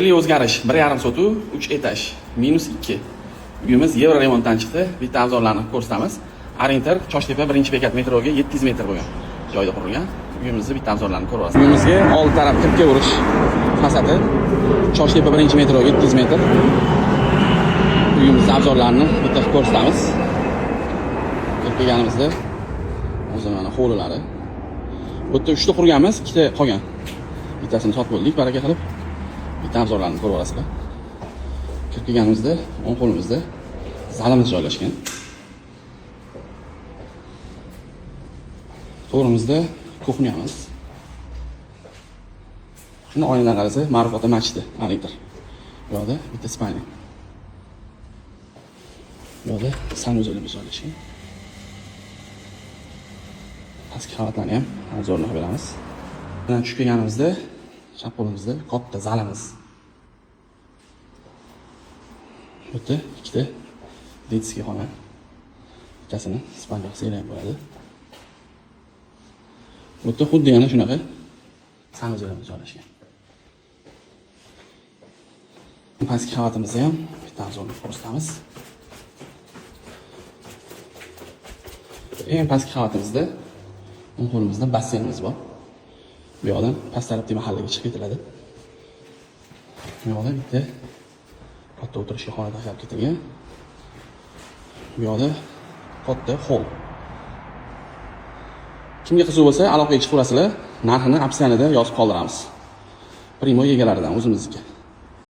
Milliy o'zgarish 1,5 sotu, 3 etaj, -2. Uyimiz yevro remontdan chiqdi. Bitta обзор larni ko'rsatamiz. Orientir Choshtepa 1-bekat metroga 700 metr bo'lgan joyda qurilgan. Uyimizni bitta обзор larni ko'ryapsiz. Uyimizga old taraf kirib urish fasadi. Choshtepa 1-metroga 700 metr. Uyimizni обзор larni bitta ko'rsatamiz. Kirib kelganimizda o'zi mana hovlilari. Bu yerda 3 ta qurganmiz, ikkita qolgan. Bittasini sotib bo'ldik, baraka qilib. Bitta обзор larni ko'rib olasizlar. Kirib kelganimizda o'ng qo'limizda zalimiz joylashgan. To'g'rimizda кухня miz. Shuni oynadan qarasa, Ma'ruf ota masjidi, orientir. Bu yoqda bitta спальня. Bu yoqda санузел imiz joylashgan. Pastki qavatlarni ham обзор ini qilib beramiz. Bundan tushib kelganimizda chap qo'limizda katta zalimiz. Bu yerda ikkita детский xona. Bittasini спальня qilsanglar ham bo'ladi. Bu yerda xuddi yana shunaqa санузел imiz joylashgan. Pastki qavatimizda ham bitta обзор ni ko'rsatamiz. Eng pastki qavatimizda o'ng qo'limizda basseynimiz bor. Bu yoqdan past tarafdagi mahallaga chiqib ketiladi. Bu yoqda bitta katta o'tirishga xona tashlab ketilgan. Bu yoqda katta холл. Kimga qiziq bo'lsa, aloqaga chiqaverasizlar. Narxini описание da yozib qoldiramiz. Прямой egalaridan o'zimizniki.